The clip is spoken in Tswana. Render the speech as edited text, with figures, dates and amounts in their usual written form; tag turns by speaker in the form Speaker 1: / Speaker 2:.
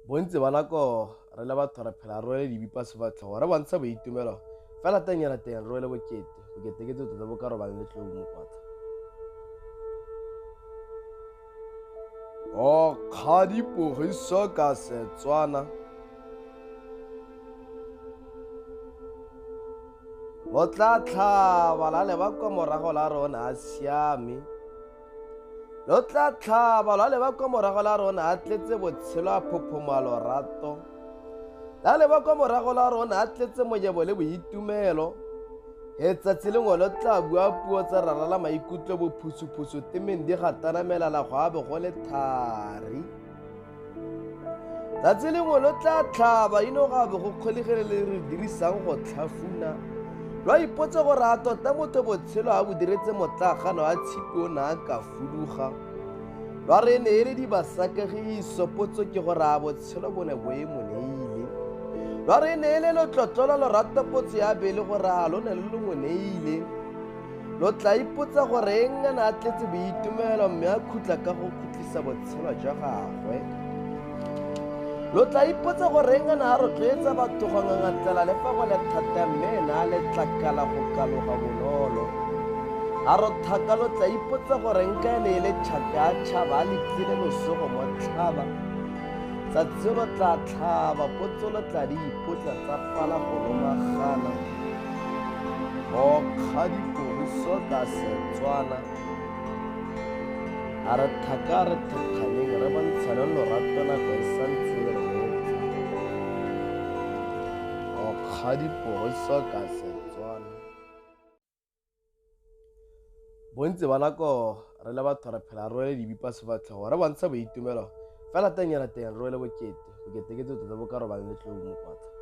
Speaker 1: Bontsi ba nako re le batho re phela re rwele dibipa sefatlhego re bontsha boitumelo fela teng yana teng re rwele bokete. Bokete ke tseo tota bo ka robang le tlou mokwatla. O kgadi pogiso ka Setswana. Lo tla tlhaba la leba kwa morago la rona a siame. Lo tla tlhaba lwa leba kwa morago la rona a tletse botshelo a phophoma lorato. La leba kwa morago la rona a tletse monyebo le boitumelo. Letsatsi lengwe lo tla bua puo tsa rarala maikutlo bophusuphusu temeng di gatana melala go a be go le thari. Tsatsi lengwe lo tla tlhaba ino ga be go kgolegile le re dirisang go tlhafuna. Lwa ipotsa gore a tota motho botshelo a bo diretse motlagano a tshipi o ne a ka fuduga. Lwa re ne e le dibasakagiso potso ke gore a botshelo bo ne bo e mo neile. Lwa re ne e le letlotlo la lorato potso ya bele gore a lo ne lo lo mo neile. Lo tla ipotsa gore eng a ne a tletse boitumelo mme a khutla ka go khutlisa botshelo jwa gagwe. Lo tla ipotsa gore eng a ne a rotloetsa batho go ngangatlela le fa go le thata mme ene a letlakala go kaloga bonolo. A rothaka lo tla ipotsa gore nka e ne e le tšhaka a tšhaba a letlile loso go mo tlhaba. Tsatsi lo tla tlhaba, potso lo tla di ipotsa tsa pala go lomagana. Mokga dipogiso ka Setswana. A re thaka re thekganeng re bontshane lorato nako e santse e re letla. Mokga dipogiso ka Setswana. Bontsi ba nako re le batho re phela re rwele dibipa sefatlhego re bontsha boitumelo fela teng yana teng re rwele bokete. Bokete ke tseo tota bo ka robang le tlou mokwatla.